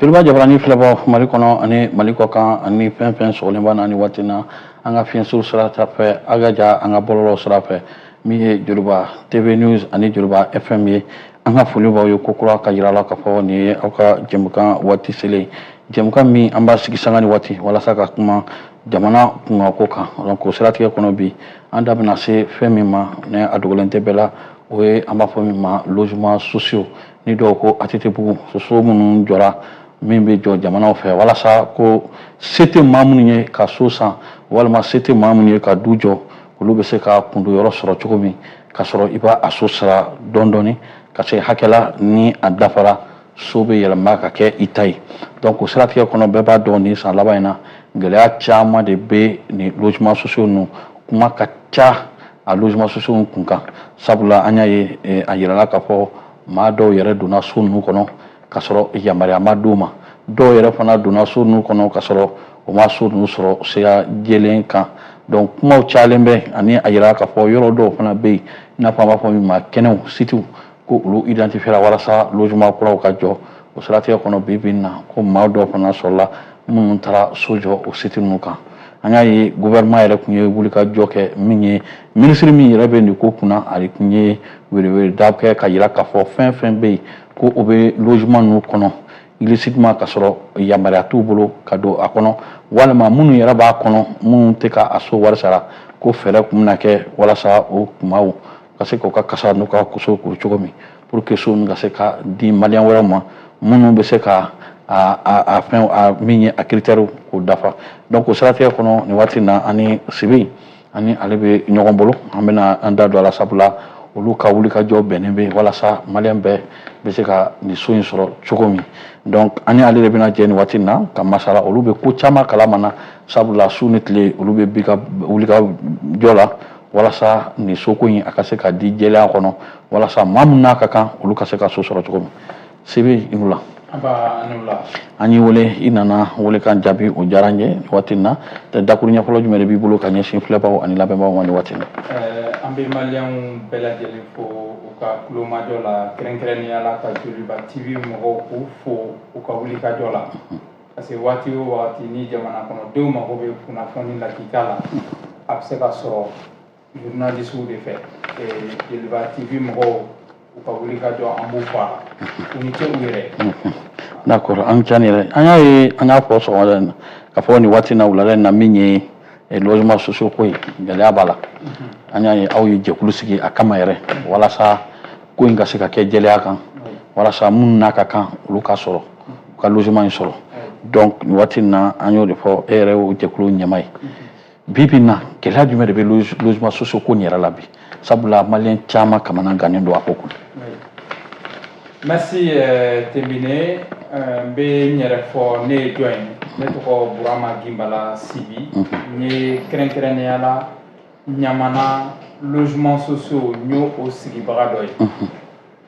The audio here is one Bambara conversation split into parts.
Joliba jabarani filɛbaaw, Mali kɔnɔ ani Mali kɔ kan, ani fɛn fɛn sɔgɔlen b'an na ni waati na, an ka fiɲɛso sira fɛ, aw ka ja an ka bɔlɔlɔ sira fɛ, min ye Joliba TV News ani Joliba FM ye, an ka foli b'aw ye kokura ka yira la k'a fɔ nin ye aw ka jɛmukan waati selen, jɛmukan min an b'a sigi sanga ni waati walasa ka kuma jamana kunkanko kan. Donc o siratigɛ kɔnɔ, bi an da bɛna se fɛn min ma, ni a dogolen tɛ bɛɛ la, o ye an b'a fɔ min ma logement sociaux, ni dɔw ko ATT-bugu, so minnu jɔra, min bɛ jɔ jamanaw fɛ walasa ko se tɛ maa minnu ye ka so san, walima se tɛ maa minnu ye ka du jɔ, olu bɛ se ka kundo yɔrɔ sɔrɔ cogo min, ka sɔrɔ i b'a a so sara dɔɔni dɔɔni ka se hakɛ la, ni a dafara, so bɛ yɛlɛma ka kɛ i ta ye. Donc o siratigɛ kɔnɔ, bɛɛ b'a dɔn nin san laban in na, gɛlɛya caman de bɛ nin logement sociaux ninnu. Kuma ka ca a logement sociaux kun kan, sabula an y'a ye, a yirala k'a fɔ maa dɔw yɛrɛ donna so ninnu kɔnɔ ka sɔrɔ yamaruya ma d'u ma. Dɔw yɛrɛ fana donna so ninnu kɔnɔ ka sɔrɔ u ma so ninnu sɔrɔ sira jɛlen kan. Donc kumaw cayalen bɛ, ani a yira k'a fɔ yɔrɔ dɔw fana bɛ yen, i n'a fɔ an b'a fɔ min ma kɛnɛw, sitew, ko olu identifiera walasa logement kuraw ka jɔ. O siratigɛ kɔnɔ, bi bi in na, ko maa dɔw fana sɔrɔla minnu taara so jɔ o site ninnu kan. An y'a ye, gouvernement yɛrɛ tun ye wulikajɔ kɛ, min ye minisiri min yɛrɛ bɛ nin ko kunna, ale tun ye weleweleda kɛ ka yira k'a fɔ fɛn fɛn bɛ yen ko o bɛ logement ninnu kɔnɔ illicitement, ka sɔrɔ yamaruya t'u bolo ka don a kɔnɔ, walima minnu yɛrɛ b'a kɔnɔ, minnu tɛ ka a so wari sara, ko fɛɛrɛ tun bɛna kɛ walasa o kumaw ka se k'u ka kasa n'u ka so kuru cogo min, pour que so ninnu ka se ka di Malien wɛrɛw ma, minnu bɛ se ka a fɛn a min ye a critère k'o dafa. Donc o siratigɛ kɔnɔ, nin waati in na, ani Sibi ani ale bɛ ɲɔgɔn bolo, an bɛna an da don a la, sabula olu ka wulikajɔ bɛnnen bɛ walasa Malien bɛɛ bɛ se ka nin so in sɔrɔ cogo min. Donc ani ale de bɛna jɛ nin waati in na ka masala. Olu bɛ ko caman kalama na, sabula su ni tile olu bɛ bi ka wulikajɔ la walasa nin soko in a ka se ka di jɛlenya kɔnɔ, walasa maa min n'a ka kan, olu ka se ka so sɔrɔ cogo min. Sibi, i ni wula. An y'i wele, i nana, welekan jaabi, o diyara n ye. Nin waati in na, dakuru ɲɛfɔlɔ jumɛn de b'i bolo ka ɲɛsin filɛbagaw ani lamɛnbagaw ma nin waati in na? An bɛ Maliyɛnw bɛɛ lajɛlen fo u ka kulomajɔ la, kɛrɛnkɛrɛnnenya la ka Joliba TV mɔgɔw k'u fo u ka wulikajɔ la, parce que waati o waati ni jamana kɔnɔdenw mago bɛ kunnafoni lakika la, a bɛ se ka sɔrɔ journalistew de fɛ. Joliba TV mɔgɔw, u ka wulikajɔ, an b'u fo a la, u ni ce u yɛrɛ. D'accord, an ca ni yɛrɛ. An y'a ye, an y'a fɔ sɔgɔmada in na k'a fɔ nin waati in na, wulada in na, min ye logement sociaux ko ye, gɛlɛya b'a la. An y'a ye, aw ye jɛkulu sigi a kama yɛrɛ walasa ko in ka se ka kɛ jɛlenya kan, walasa minnu n'a ka kan, olu ka sɔrɔ u ka logement in sɔrɔ. Donc nin waati in na, an y'o de fɔ, e yɛrɛ y'o jɛkulu ɲɛmaa ye. Bi bi in na, gɛlɛya jumɛn de bɛ logement sociaux ko nin yɛrɛ la bi, sabula Malien caman kamana gannen don a ko kunna? Merci Tembine. N bɛ n yɛrɛ fɔ, ne ye jɔn ye? Ne tɔgɔ Burama Ginbala Sibi. N ye kɛrɛnkɛrɛnnenya la Ɲamana logement sociaux, n y'o o sigibaga dɔ ye.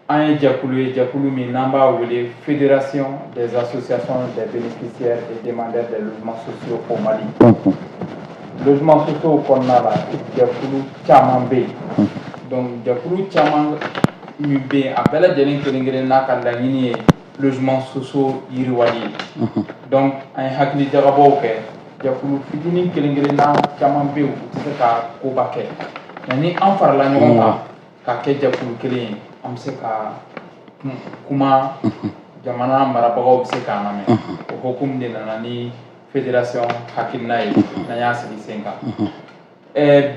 An ye jɛkulu ye, jɛkulu min n'an b'a wele Fédération des associations des bénéficiaires et demandeurs des logements sociaux au Mali. Logements sociaux kɔnɔna la, jɛkulu caman bɛ yen. Donc jɛkulu caman min bɛ yen, a bɛɛ lajɛlen kelen kelen n'a ka laɲini ye logement sociaux yiriwali ye. Donc an ye hakili jagabɔw kɛ. Jɛkulu fitinin kelen kelenna caman bɛ yen, u tɛ se ka koba kɛ, nka ni an farala ɲɔgɔn kan ka kɛ jɛkulu kelen ye, an bɛ se ka kuma, jamana marabagaw bɛ se k'an lamɛn. O hokumu de nana ni fédération hakilina ye n'an y'a sigi sen kan.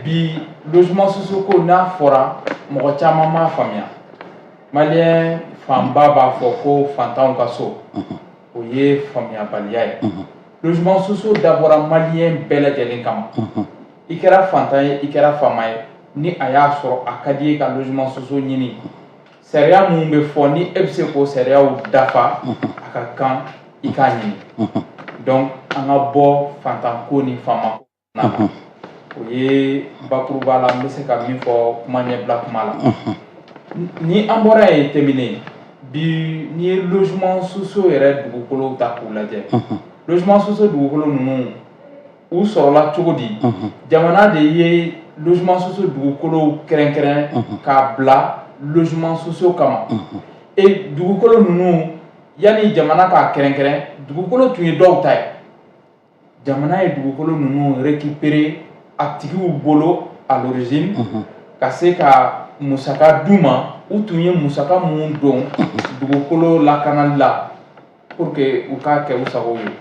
Bi logement sociaux ko n'a fɔra, mɔgɔ caman m'a faamuya. Malien fanba b'a fɔ ko fantanw ka so, o ye faamuyabaliya ye. Logement sociaux dabɔra Malien bɛɛ lajɛlen kama. I kɛra fantan ye, i kɛra faama ye, ni a y'a sɔrɔ a ka di ye ka logement sociaux ɲini, sariya mun bɛ fɔ, ni e bɛ se k'o sariyaw dafa, a ka kan i k'a ɲini. Donc an ka bɔ fantan ko ni faama ko na, o ye bakuruba la n bɛ se ka min fɔ kuma ɲɛbila kuma la. Ni an bɔra yen, Tɛmɛnen, bi n'i ye logement sociaux yɛrɛ dugukolow ta k'u lajɛ, logement sociaux dugukolo ninnu, u sɔrɔla cogo di? Jamana de ye logement sociaux dugukolow kɛrɛnkɛrɛn k'a bila logement sociaux kama. Et dugukolo ninnu, Yanni jamana k'a kɛrɛnkɛrɛn, dugukolo tun ye dɔw ta ye. Jamana ye dugukolo ninnu récupérer a tigiw bolo à l'origine, ka se ka musaka d'u ma. U tun ye musaka mun don dugukolo lakanali la pour que u k'a kɛ u sago ye?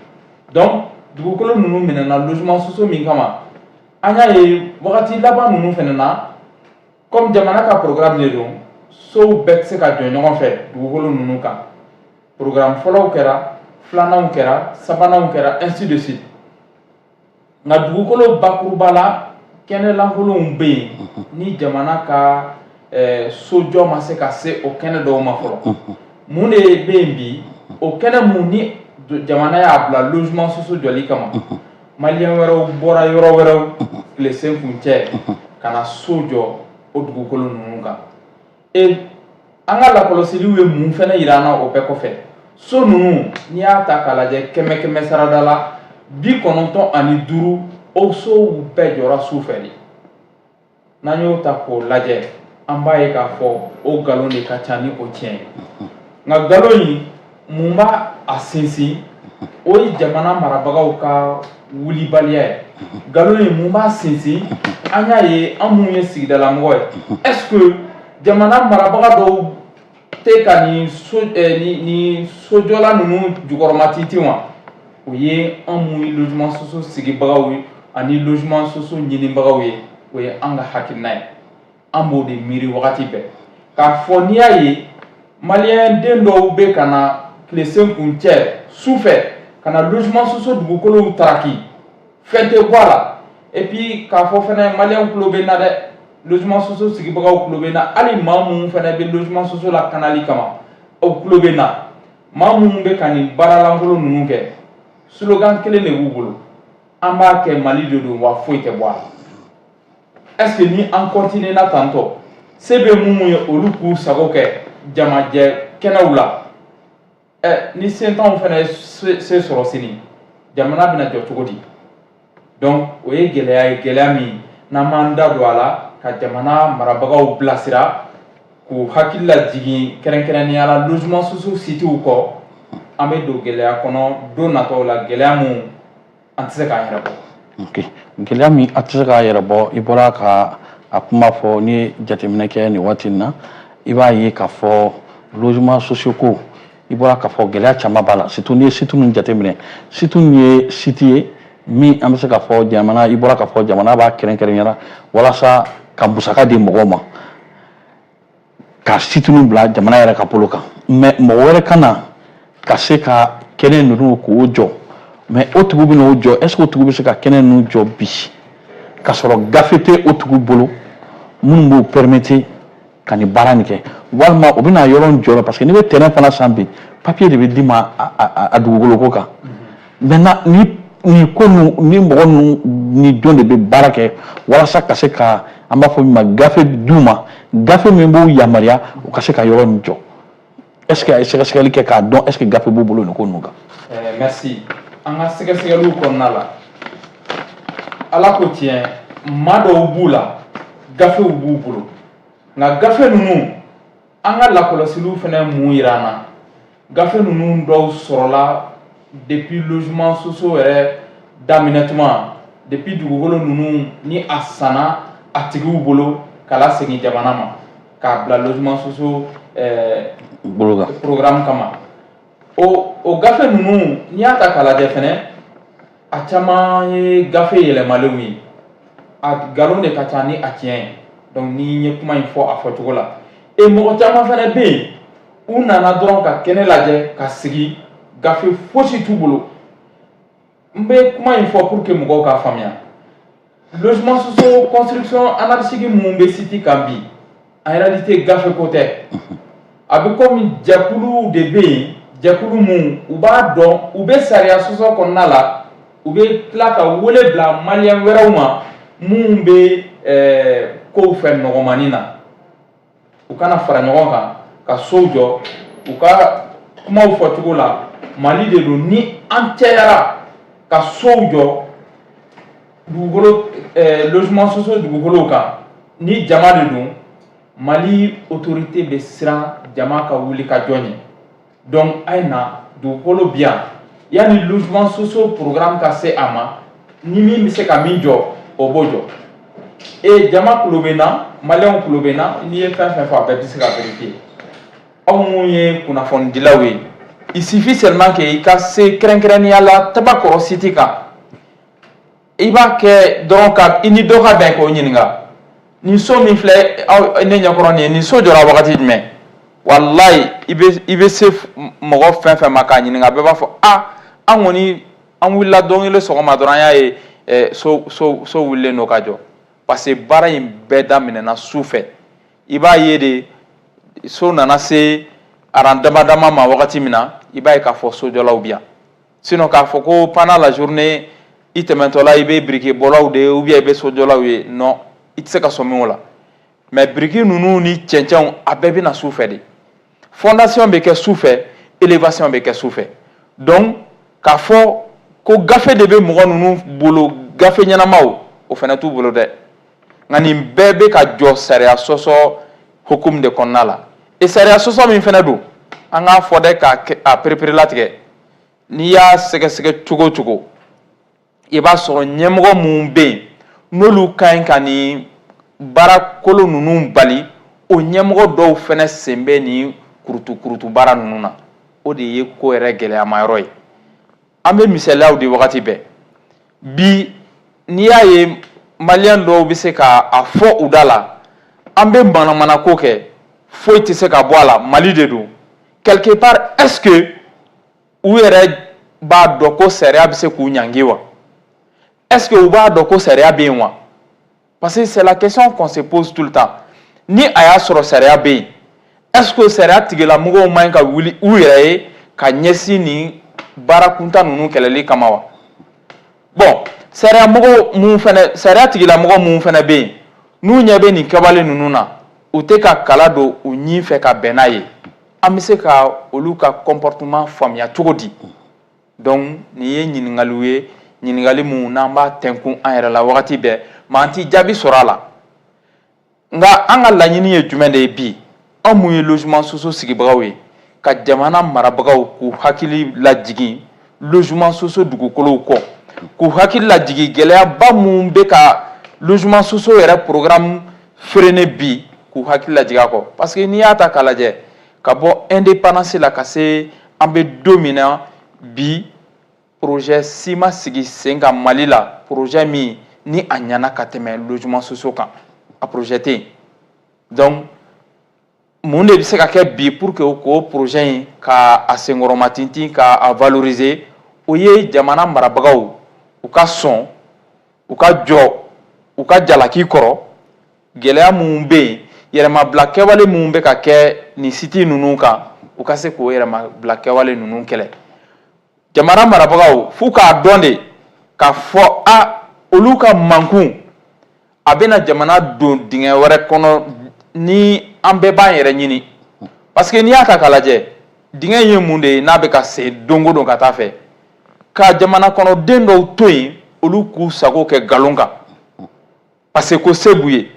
Donc dugukolo ninnu minɛna logement sociaux min kama, an y'a ye wagati laban ninnu fɛnɛ na, comme jamana ka programme de don, sow bɛɛ tɛ se ka jɔ ɲɔgɔn fɛ dugukolo ninnu kan. Programme fɔlɔw kɛra, filananw kɛra, sabananw kɛra, ainsi de suite. Nka dugukolo bakuruba la, kɛnɛ lankolonw bɛ yen ni jamana ka sojɔ ma se ka se o kɛnɛ dɔw ma fɔlɔ. Mun de bɛ yen bi? O kɛnɛ mun ni jamana y'a bila logement sociaux jɔli kama, maliyɛn wɛrɛw bɔra yɔrɔ wɛrɛw tile sen kun cɛ ka na so jɔ o dugukolo ninnu kan. E an ka lakɔlɔsiliw ye mun fɛnɛ yira an na o bɛɛ kɔfɛ? So ninnu, n'i y'a ta k'a lajɛ, kɛmɛ kɛmɛ sarada la, 95, o sow bɛɛ jɔra su fɛ de. N'an y'o ta k'o lajɛ, an b'a ye k'a fɔ o nkalon de ka ca ni o tiɲɛ ye. Nka nkalon in, mun b'a a sinsin? O ye jamana marabagaw ka wulibaliya ye. Nkalon in, mun b'a sinsin? An y'a ye, an minnu ye sigidalamɔgɔ ye, est ce que jamana marabaga dɔw tɛ ka nin so nin sojɔla ninnu jukɔrɔma tintin wa? O ye an mun ye logement sociaux sigibagaw ye ani logement sociaux ɲinibagaw ye, o ye an ka hakilina ye. An b'o de miiri wagati bɛɛ k'a fɔ n'i y'a ye maliyɛn den dɔw bɛ ka na tile sen kun cɛ su fɛ ka na logement sociaux dugukolow taraki, fɛn tɛ bɔ a la. Et puis k'a fɔ fɛnɛ, maliyɛn tulo bɛ n na dɛ, logement sociaux sigibagaw tulo bɛ n na, hali maa minnu fɛnɛ bɛ logement sociaux lakanali kama, aw tulo bɛ n na. Maa minnu bɛ ka nin baara lankolon ninnu kɛ, slogan kelen de b'u bolo: an b'a kɛ, Mali de don, wa foyi tɛ bɔ a la. Est ce que ni an continuer na tantɔ, se bɛ minnu ye, olu k'u sago kɛ jamajɛ kɛnɛw la? Ɛ, ni sentanw fana ye se sɔrɔ sini, jamana bɛna jɔ cogo di? Donc o ye gɛlɛya ye, gɛlɛya min n'an m'an da don a la ka jamana marabagaw bilasira k'u hakili lajigin, kɛrɛnkɛrɛnnenya la logement sociaux sitiw kɔ, an bɛ don gɛlɛya kɔnɔ don nataw la, gɛlɛya mun an tɛ se k'an yɛrɛ bɔ. Ok, gɛlɛya min a tɛ se k'a yɛrɛ bɔ, i bɔra ka a kuma fɔ. N'i ye jateminɛ kɛ nin waati in na, i b'a ye k'a fɔ logement sociaux ko, i bɔra k'a fɔ gɛlɛya caman b'a la. Surtout n'i ye site ninnu jateminɛ, site ninnu ye site ye min an bɛ se k'a fɔ jamana, i bɔra k'a fɔ jamana b'a kɛrɛnkɛrɛnnenya walasa ka musaka di mɔgɔw ma ka site ninnu bila jamana yɛrɛ ka bolo kan. Mais mɔgɔ wɛrɛ ka na ka se ka kɛnɛ ninnu k'o jɔ, mais o tigiw bɛ n'o jɔ, est ce que o tigiw bɛ se ka kɛnɛ ninnu jɔ bi ka sɔrɔ gafe tɛ o tigiw bolo minnu b'o permettre ka nin baara nin kɛ? Walima u bɛna yɔrɔ in jɔ, parce que n'i bɛ terrain fana san bi, papier de bɛ d'i ma a dugukolo ko kan. Maintenant, ni nin ko ninnu ni mɔgɔ ninnu ni jɔn de bɛ baara kɛ walasa ka se ka, an b'a fɔ min ma, gafe d'u ma, gafe min b'u yamaruya u ka se ka yɔrɔ nin jɔ? Est ce que a ye sɛgɛsɛgɛli kɛ k'a dɔn est ce que gafe b'u bolo nin ko ninnu kan? Merci. An ka sɛgɛsɛgɛliw kɔnɔna la, Ala ko tiɲɛ, maa dɔw b'u la, gafew b'u bolo. Nka gafe ninnu, an ka lakɔlɔsiliw fana mun yira an na? Gafe ninnu dɔw sɔrɔla depuis logement sociaux yɛrɛ daminɛ tuma, depuis dugukolo ninnu ni a sanna a tigiw bolo k'a lasegin jamana ma k'a bila logement sociaux bolo kan, programme kama. O gafe ninnu, n'i y'a ta k'a lajɛ fɛnɛ, a caman ye gafe yɛlɛmalenw ye. A nkalon de ka ca ni a tiɲɛ ye. Donc ni n ye kuma in fɔ a fɔcogo la, e mɔgɔ caman fɛnɛ bɛ yen, u nana dɔrɔn ka kɛnɛ lajɛ ka sigi, gafe fosi t'u bolo. N bɛ kuma in fɔ pour que mɔgɔw k'a faamuya. Logement sociaux construction anarchique mun bɛ site kan bi, en réalité gafe ko tɛ. A bɛ komi jɛkuluw de bɛ yen, jɛkulu mun u b'a dɔn u bɛ sariya sɔsɔ kɔnɔna la, u bɛ tila ka wele bila maliyɛn wɛrɛw ma mun bɛ kow fɛ nɔgɔmanin na, u kana fara ɲɔgɔn kan ka sow jɔ. U ka kumaw fɔcogo la, Mali de don, ni an cayara ka sow jɔ dugukolo logement sociaux dugukolow kan, ni jama de don, Mali autorité bɛ siran jama ka wuli ka jɔ ɲɛ. Donc a ye na, dugukolo bi yan, yanni logement sociaux programme ka se a ma, ni min bɛ se ka min jɔ, o b'o jɔ. E jama kulo bɛ na, maliyɛnw kulo bɛ na. N'i ye fɛn fɛn fɔ, a bɛɛ bɛ se ka vérifier. Aw mun ye kunnafonidilaw ye, il suffit seulement que i ka se, kɛrɛnkɛrɛnnenya la Tabakɔrɔ site kan, i b'a kɛ dɔrɔn ka i ni dɔ ka bɛn k'o ɲininka: nin so min filɛ aw ne ɲɛkɔrɔ nin ye, nin so jɔra wagati jumɛn? Walayi, i bɛ se mɔgɔ fɛn fɛn ma k'a ɲininka, bɛɛ b'a fɔ: a an kɔni, an wulila don kelen sɔgɔma dɔrɔn, an y'a ye so wulilen don ka jɔ. Parce que baara in bɛɛ daminɛna su fɛ. I b'a ye de, so nana se rang dama dama ma wagati min na, i b'a ye k'a fɔ sojɔlaw bi yan. Sinon k'a fɔ ko pendant la journée, i tɛmɛtɔla, i bɛ biriki bɔlaw de ye ou bien i bɛ sojɔlaw ye, non, i tɛ se ka sɔmi o la. Mais biriki ninnu ni cɛncɛnw, a bɛɛ bɛ na su fɛ de. Fondation bɛ kɛ su fɛ, élévation bɛ kɛ su fɛ. Donc k'a fɔ ko gafe de bɛ mɔgɔ ninnu bolo, gafe ɲɛnamaw, o fana t'u bolo dɛ. Nka nin bɛɛ bɛ ka jɔ sariya sɔsɔ hukumu de kɔnɔna la. E sariya sɔsɔ min fana don, an k'a fɔ dɛ, k'a a pereperelatigɛ, n'i y'a sɛgɛsɛgɛ cogo o cogo, i b'a sɔrɔ ɲɛmɔgɔ mun bɛ yen, n'olu ka ɲi ka nin baara kolon ninnu bali, o ɲɛmɔgɔ dɔw fana sen bɛ nin kurutu kurutu baara ninnu na. O de ye ko yɛrɛ gɛlɛyama yɔrɔ ye. An bɛ misaliyaw di wagati bɛɛ. Bi, n'i y'a ye maliyɛn dɔw bɛ se ka a fɔ u da la, an bɛ manamanako kɛ, foyi tɛ se ka bɔ a la, Mali de don quelque part, est ce que u yɛrɛ b'a dɔn ko sariya bɛ se k'u ɲangi wa? Est ce que u b'a dɔn ko sariya bɛ yen wa? Parce que c'est la question qu'on se pose tout le temps. Ni a y'a sɔrɔ sariya bɛ yen, est ce que sariya tigilamɔgɔw man ɲi ka wuli u yɛrɛ ye ka ɲɛsin nin baara kuntan ninnu kɛlɛli kama wa? Bon, sariya mɔgɔ mun fɛnɛ, sariya tigilamɔgɔ mun fɛnɛ bɛ yen, n'u ɲɛ bɛ nin kɛwale ninnu na, u tɛ ka kala don u ɲin fɛ ka bɛn n'a ye, an bɛ se ka olu ka comportement faamuya cogo di? Donc nin ye ɲininkaliw ye, ɲininkali mun n'an b'a tɛnkun an yɛrɛ la wagati bɛɛ, mais an ti jaabi sɔrɔ a la. Nka an ka laɲini ye jumɛn de ye bi? Anw mun ye logement sociaux sigibagaw ye, ka jamana marabagaw k'u hakili lajigin logement sociaux dugukolow kɔ, k'u hakili lajigin gɛlɛyaba mun bɛ ka logement sociaux yɛrɛ programme freiner bi, k'u hakili lajigin a kɔ. Parce que n'i y'a ta k'a lajɛ, ka bɔ indépendance la ka se an bɛ don min na bi, projet si ma sigi sen kan Mali la, projet min ni a ɲɛna ka tɛmɛ logement sociaux kan, a projet tɛ yen. Donc mun de bɛ se ka kɛ bi pour que k'o projet in ka a senkɔrɔma tintin, ka a valoriser? O ye jamana marabagaw u ka sɔn, u ka jɔ u ka jalaki kɔrɔ. Gɛlɛya mun bɛ yen, yɛrɛmabila kɛwale mun bɛ ka kɛ nin site ninnu kan, u ka se k'o yɛrɛmabila kɛwale ninnu kɛlɛ. Jamana marabagaw f'u k'a dɔn de k'a fɔ a olu ka mankun a bɛna jamana don dingɛ wɛrɛ kɔnɔ ni an bɛɛ b'an yɛrɛ ɲini. Parce que n'i y'a ta k'a lajɛ, dingɛ in ye mun de ye n'a bɛ ka se don o don ka taa fɛ ka jamana kɔnɔden dɔw to yen, olu k'u sago kɛ nkalon kan, parce que ko se b'u ye.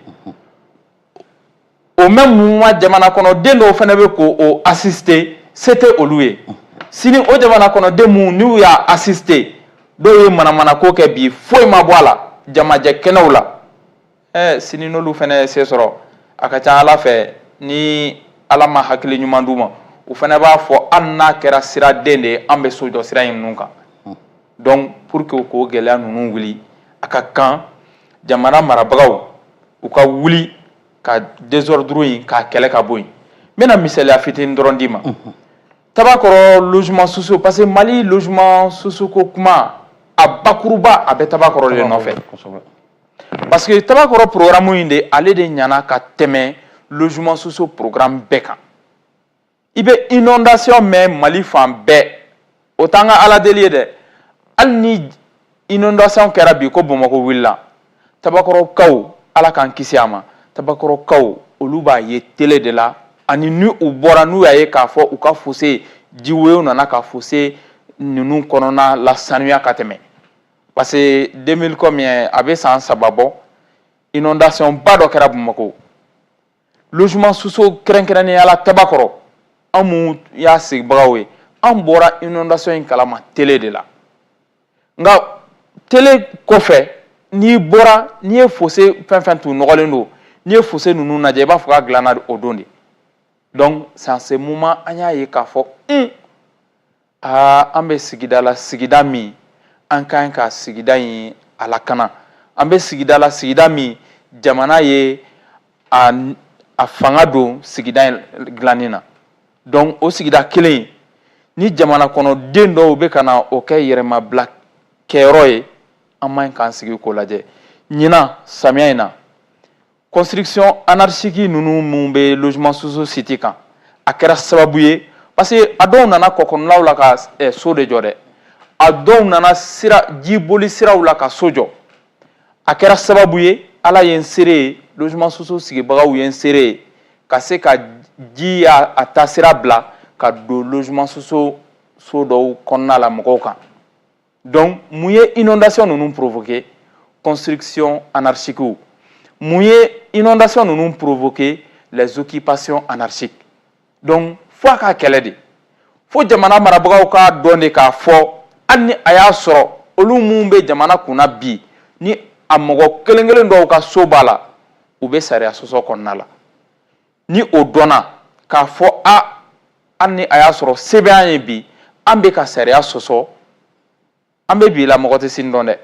Au même moment, jamana kɔnɔden dɔw fana bɛ k'o assister, se tɛ olu ye. Sini, o jamana kɔnɔden mun n'u y'a assister, dɔw ye manamanako kɛ bi, foyi ma bɔ a la jamajɛ kɛnɛw la, sini n'olu fana ye se sɔrɔ, a ka ca Ala fɛ, ni Ala ma hakili ɲuman d'u ma, u fana b'a fɔ hali n'a kɛra siraden de ye, an bɛ so jɔ sira in ninnu kan. Donc pour que k'o gɛlɛya ninnu wuli, a ka kan jamana marabagaw u ka wuli ka désordre in k'a kɛlɛ ka bɔ yen. N bɛna misaliya fitinin dɔrɔn d'i ma. Tabakɔrɔ logement sociaux, parce que Mali logement sociaux ko kuma, a bakuruba, a bɛ Tabakɔrɔ de nɔfɛ. Parce que Tabakɔrɔ programme in de, ale de ɲana ka tɛmɛ logement sociaux programme bɛɛ kan. I bɛ inondation mɛn Mali fan bɛɛ, o t'an ka Ala deli ye dɛ. Hali ni inondation kɛra bi ko Bamakɔ wulila, Tabakɔrɔkaw, Ala k'an kisi a ma, Tabakɔrɔkaw olu b'a ye télé de la, ani ni u bɔra n'u y'a ye k'a fɔ u ka fossé jiwoyo nana ka fossé ninnu kɔnɔna la sanuya ka tɛmɛ. Parce que 2000 combien, a bɛ san 3 bɔ, inondation ba dɔ kɛra Bamakɔ. Logement sociaux, kɛrɛnkɛrɛnnenya la Tabakɔrɔ. An mun y'a sigibagaw ye, an bɔra inondation in kalama télé de la. Nka télé kɔfɛ, n'i bɔra, n'i ye fossé fɛn fɛn tun nɔgɔlen don, n'i ye fossé ninnu lajɛ, i b'a fɔ k'a dilanna o don de. Donc c'est en ce moment an y'a ye k'a fɔ aa, an bɛ sigida la, sigida min an kan ka sigida in a lakana. An bɛ sigida la, sigida min jamana ye a fanga don sigida in dilanni na. Donc o sigida kelen, ni jamana kɔnɔ den dɔw bɛ ka na o kɛ yɛrɛmabila kɛyɔrɔ ye, an man k'an sigi k'o lajɛ. Ɲinan samiya in na, construction anarchique ninnu mun bɛ logement sociaux site kan, a kɛra sababu ye, parce que a dɔw nana kɔkɔnɔnaw la ka so de jɔ dɛ. A dɔw nana sira jiboli siraw la ka so jɔ. A kɛra sababu ye, Ala ye n seere ye, logement sociaux sigibagaw ye n seere ye, ka se ka ji y'a a taasira bila ka don logement sociaux so dɔw kɔnɔna la mɔgɔw kan. Donc mun ye inondation ninnu provoqué? Construction anarchique. Mun ye inondation ninnu provoqué? Les occupations anarchiques. Donc fo a ka kɛlɛ de, fo jamana marabagaw k'a dɔn de k'a fɔ, hali ni a y'a sɔrɔ olu mun bɛ jamana kunna bi, ni a mɔgɔ kelen kelen dɔw ka so b'a la, u bɛ sariya sɔsɔ kɔnɔna la. Ni o dɔnna k'a fɔ a, hali ni a y'a sɔrɔ se bɛ an ye bi, an bɛ ka sariya sɔsɔ, an bɛ bi la, mɔgɔ tɛ sini dɔn dɛ.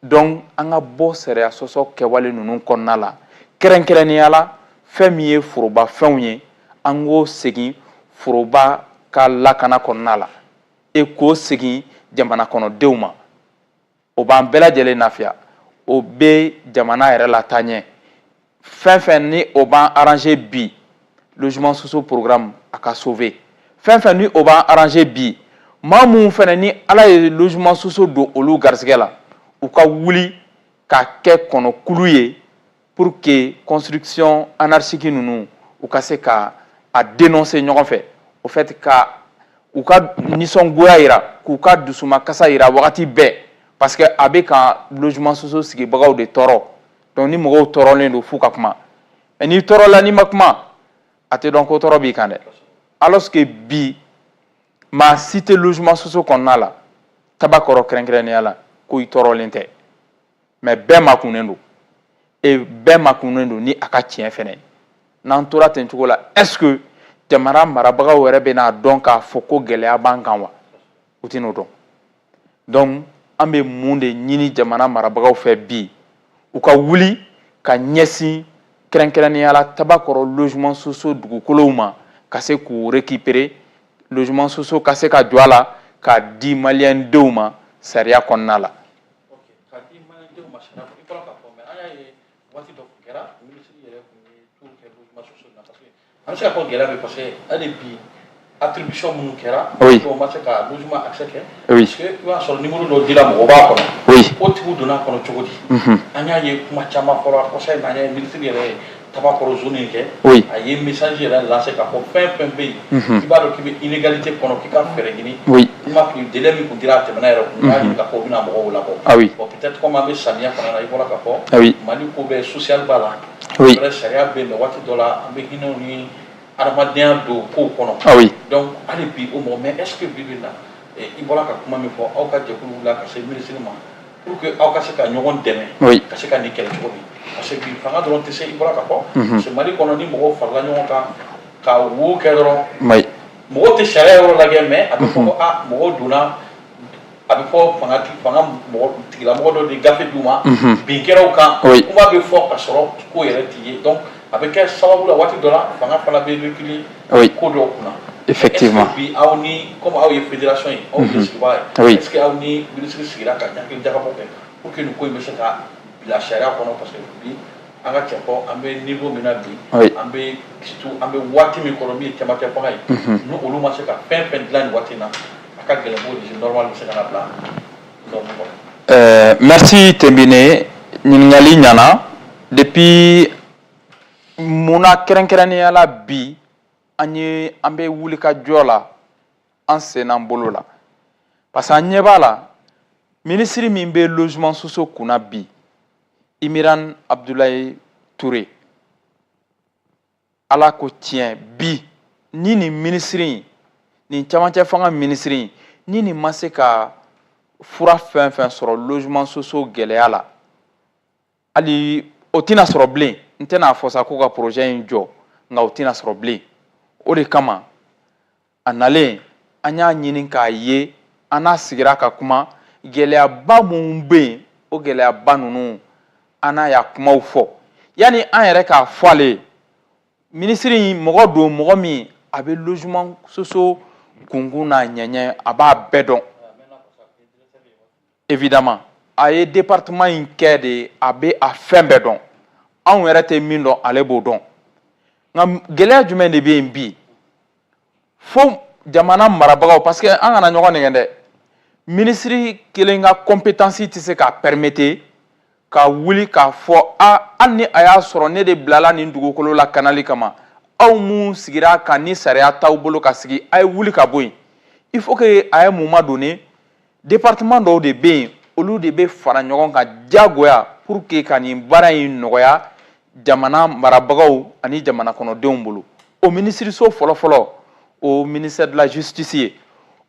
Donc an ka bɔ sariya sɔsɔ kɛwale ninnu kɔnɔna la, kɛrɛnkɛrɛnnenya la fɛn min ye forobafɛnw ye, an k'o segin foroba ka lakana kɔnɔna la e k'o segin jamana kɔnɔdenw ma. O b'an bɛɛ lajɛlen lafiya, o bɛ jamana yɛrɛ la taa ɲɛ. Fɛn fɛn ni o b'an arranger bi, logement sociaux programme a ka sauver. Fɛn fɛn ni o b'an arranger bi, maa mun fɛnɛ ni Ala ye logement sociaux don olu garisɛgɛ la, u ka wuli ka kɛ kɔnɔkulu ye pour que construction anarchique ninnu, u ka se ka a dénoncer ɲɔgɔn fɛ. Au fait, ka u ka nisɔngoya yira, k'u ka dusumakasa yira wagati bɛɛ, parce que a bɛ ka logement sociaux sigibagaw de tɔɔrɔ. Donc ni mɔgɔw tɔɔrɔlen don, f'u ka kuma. Mais n'i tɔɔrɔla, n'i ma kuma, a tɛ dɔn ko tɔɔrɔ b'i kan dɛ. Alors que bi, maa si tɛ logement sociaux kɔnɔna la, Tabakɔrɔ kɛrɛnkɛrɛnnenya la, ko i tɔɔrɔlen tɛ. Mais bɛɛ makunnen don, et bɛɛ makunnen don ni a ka tiɲɛ fɛnɛ ye. N'an tora ten cogo la, est ce que jamana marabagaw yɛrɛ bɛna dɔn k'a fɔ ko gɛlɛya b'an kan wa? U tɛ n'o dɔn. Donc an bɛ mun de ɲini jamana marabagaw fɛ bi? U ka wuli ka ɲɛsin kɛrɛnkɛrɛnnenya la Tabakɔrɔ logement sociaux dugukolow ma, ka se k'u récupérer, logement sociaux ka se ka jɔ a la k'a di maliyɛn denw ma sariya kɔnɔna la. K'a di maliyɛndenw ma sariya kɔnɔ, i bɔra k'a fɔ, mais an y'a ye waati dɔ tun kɛra, minisiri yɛrɛ tun ye tour kɛ logement sociaux na, parce que an bɛ se k'a fɔ gɛlɛya bɛ, parce que hali bi attribution minnu kɛra, dɔw ma se ka logement accès kɛ, parce que i b'a sɔrɔ numéro dɔw dira mɔgɔw b'a kɔnɔ, o tigiw donna a kɔnɔ cogo di? An y'a ye kuma caman fɔra kɔsa in na. An y'a ye minisiri yɛrɛ ye Tabakɔrɔ zone in kɛ, a ye message yɛrɛ lancé k'a fɔ fɛn fɛn bɛ yen, i b'a dɔn k'i bɛ inégalité kɔnɔ, k'i ka fɛɛrɛ ɲini. Kuma f'i délai min tun dira, a tɛmɛna yɛrɛ kun, u y'a ɲini k'a fɔ u bɛna mɔgɔw labɔ. Bon, peut-être comme an bɛ samiya fana na, i bɔra k'a fɔ Mali ko bɛɛ social b'a la. Vrai, sariya bɛ yen, mais waati dɔ la an bɛ hinɛw ni adamadenya don kow kɔnɔ. Donc hali bi o mɔgɔ, mais est ce que bi bi in na, i bɔra ka kuma min fɔ, aw ka jɛkulu wulila ka se minisiri ma pour que aw ka se ka ɲɔgɔn dɛmɛ ka se ka nin kɛlɛ cogo min? Parce que bi fanga dɔrɔn tɛ se, i bɔra ka fɔ, parce que Mali kɔnɔ, ni mɔgɔw farala ɲɔgɔn kan ka wo kɛ dɔrɔn, mɔgɔw tɛ sariya yɔrɔ lajɛ, mais a bɛ fɔ ko a mɔgɔw donna, a bɛ fɔ fanga fanga mɔgɔ tigilamɔgɔ dɔ de gafe d'u ma, bin kɛra u kan, kuma bɛ fɔ ka sɔrɔ ko yɛrɛ t'i ye. Donc a bɛ kɛ sababu la, waati dɔ la fanga fana bɛ reculer ko dɔw kunna. Est-ce que bi aw ni, comme aw ye fédération ye, aw ye sigibaga ye, est-ce que aw ni minisiri sigira ka hakili jagabɔ kɛ pour que nin ko in bɛ se ka bila sariya kɔnɔ? Parce que bi an ka cɛ fɔ, an bɛ niveau min na bi, an bɛ surtout an bɛ waati min kɔnɔ, min ye cɛmancɛ fanga ye, ni olu ma se ka fɛn fɛn dilan nin waati in na, a ka gɛlɛn ko régime normal bɛ se ka na bila norme kɔnɔ. Merci Tembine, ɲininkali ɲana. Depuis munna kɛrɛnkɛrɛnnenya la bi an ye an bɛ wuli ka jɔ la, an sen n'an bolo la, parce que an ɲɛ b'a la, minisiri min bɛ logement sociaux kunna bi, Imiran Abdoulaye Touré, Ala ko tiɲɛ, bi ni nin minisiri in, nin camancɛ fanga minisiri in, ni nin ma se ka fura fɛn fɛn sɔrɔ logement sociaux gɛlɛya la, hali o tɛna sɔrɔ bilen. N tɛna fɔ sa ko ka projet in jɔ, nka o tɛna sɔrɔ bilen. O de kama a nalen, an y'a ɲini k'a ye, an n'a sigira ka kuma. Gɛlɛyaba minnu bɛ yen, o gɛlɛyaba ninnu, an n'a y'a kumaw fɔ. Yanni an yɛrɛ k'a fɔ ale ye, minisiri in mɔgɔ don, mɔgɔ min a bɛ logement sociaux kunkun n'a ɲɛɲɛ, a b'a bɛɛ dɔn. Évidemment, a ye département in kɛ de, a bɛ a fɛn bɛɛ dɔn. Anw yɛrɛ tɛ min dɔn, ale b'o dɔn. Nka gɛlɛya jumɛn de bɛ yen bi fo jamana marabagaw? Parce que an kana ɲɔgɔn nɛgɛn dɛ, minisiri kelen ka compétence tɛ se k'a permettre ka wuli k'a fɔ a hali ni a y'a sɔrɔ ne de bilala nin dugukolo la kanali kama, aw mun sigira kan ni sariya t'aw bolo ka sigi, a ye wuli ka bɔ yen. Il faut que à un moment donné, département dɔw de bɛ yen, olu de bɛ fara ɲɔgɔn kan diyagoya pour que ka nin baara in nɔgɔya jamana marabagaw ani jamana kɔnɔdenw bolo. O minisiriso fɔlɔfɔlɔ, o ministère de la Justice ye.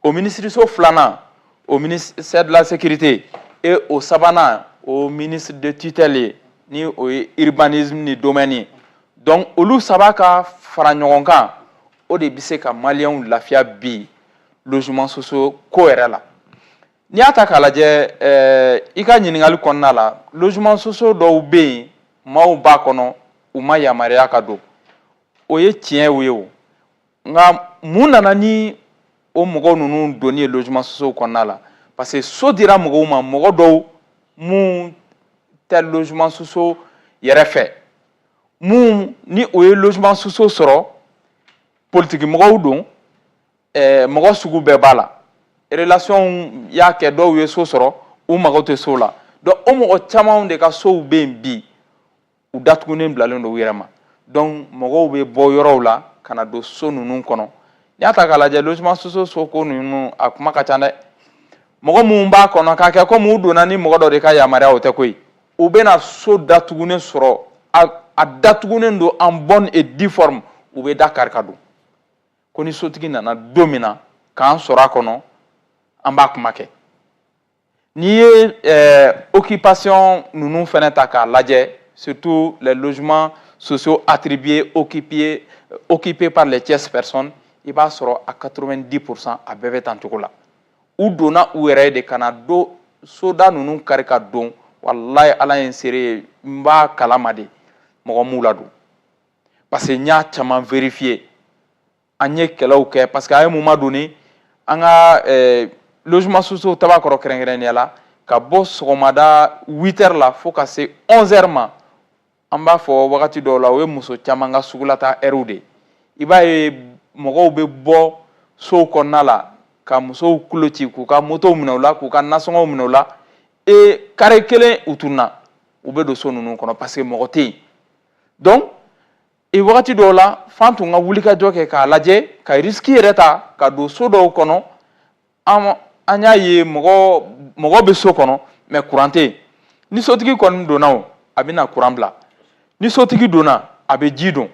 O minisiriso filanan, o ministère de la Sécurité. Et o sabanan, o ministre de tutelle ye, ni o ye Urbanisme ni Domaine ye. Donc olu saba ka fara ɲɔgɔn kan, o de bɛ se ka maliyɛnw lafiya bi logement sociaux ko yɛrɛ la. N'i y'a ta k'a lajɛ, i ka ɲininkali kɔnɔna la, logement sociaux dɔw bɛ yen, maaw b'a kɔnɔ, u ma yamaruya ka don. O ye tiɲɛ ye o. Nka mun nana ni o mɔgɔw ninnu donni ye logement sociaux kɔnɔna la? Parce que so dira mɔgɔw ma, mɔgɔ dɔw mun tɛ logement sociaux yɛrɛ fɛ, mun ni o ye logement sociaux sɔrɔ, politiki mɔgɔw don, mɔgɔ sugu bɛɛ b'a la. Relation y'a kɛ dɔw ye so sɔrɔ, u mago tɛ so la. Donc o mɔgɔ caman de ka sow bɛ yen bi, u datugunen bilalen don u yɛrɛ ma. Donc mɔgɔw bɛ bɔ yɔrɔw la ka na don so ninnu kɔnɔ. N'i y'a ta k'a lajɛ, logement sociaux soko ninnu, a kuma ka ca dɛ. Mɔgɔ minnu b'a kɔnɔ k'a kɛ komi u donna ni mɔgɔ dɔ de ka yamaruya, o tɛ koyi. U bɛna so datugunen sɔrɔ, a datugunen don en bonne et due forme, u bɛ da kari ka don. Ko ni sotigi nana don min na k'an sɔrɔ a kɔnɔ, an b'a kuma kɛ. N'i ye occupation ninnu fɛnɛ ta k'a lajɛ, surtout les logements sociaux attribués, occupés par les tierces personnes, i b'a sɔrɔ a 90 %, a bɛɛ bɛ tan cogo la. U donna u yɛrɛ ye de ka na don soda ninnu kari ka don. Walayi, Ala ye n seere ye, n b'a kalama de, mɔgɔ m'u ladon, parce que n y'a caman vérifier. An ye kɛlɛw kɛ, parce que à un moment donné, an ka logement sociaux Tabakɔrɔ kɛrɛnkɛrɛnnenya la, ka bɔ sɔgɔmada 8 heures la fo ka se 11 heures ma, an b'a fɔ wagati dɔw la, o ye muso caman ka sugulata heures de ye. I b'a ye mɔgɔw bɛ bɔ sow kɔnɔna la ka musow kulo ci, k'u ka motow minɛ u la, k'u ka nasɔngɔw minɛ u la. E carré kelen, u tununa, u bɛ don so ninnu kɔnɔ parce que mɔgɔ tɛ yen. Donc e wagati dɔw la, f'an tun ka wulikajɔ kɛ k'a lajɛ, ka risque yɛrɛ ta ka don so dɔw kɔnɔ. An y'a ye mɔgɔ mɔgɔ bɛ so kɔnɔ, mais courant tɛ yen. Ni sotigi kɔni donna, o a bɛ na courant bila. Ni sotigi donna, a bɛ ji don.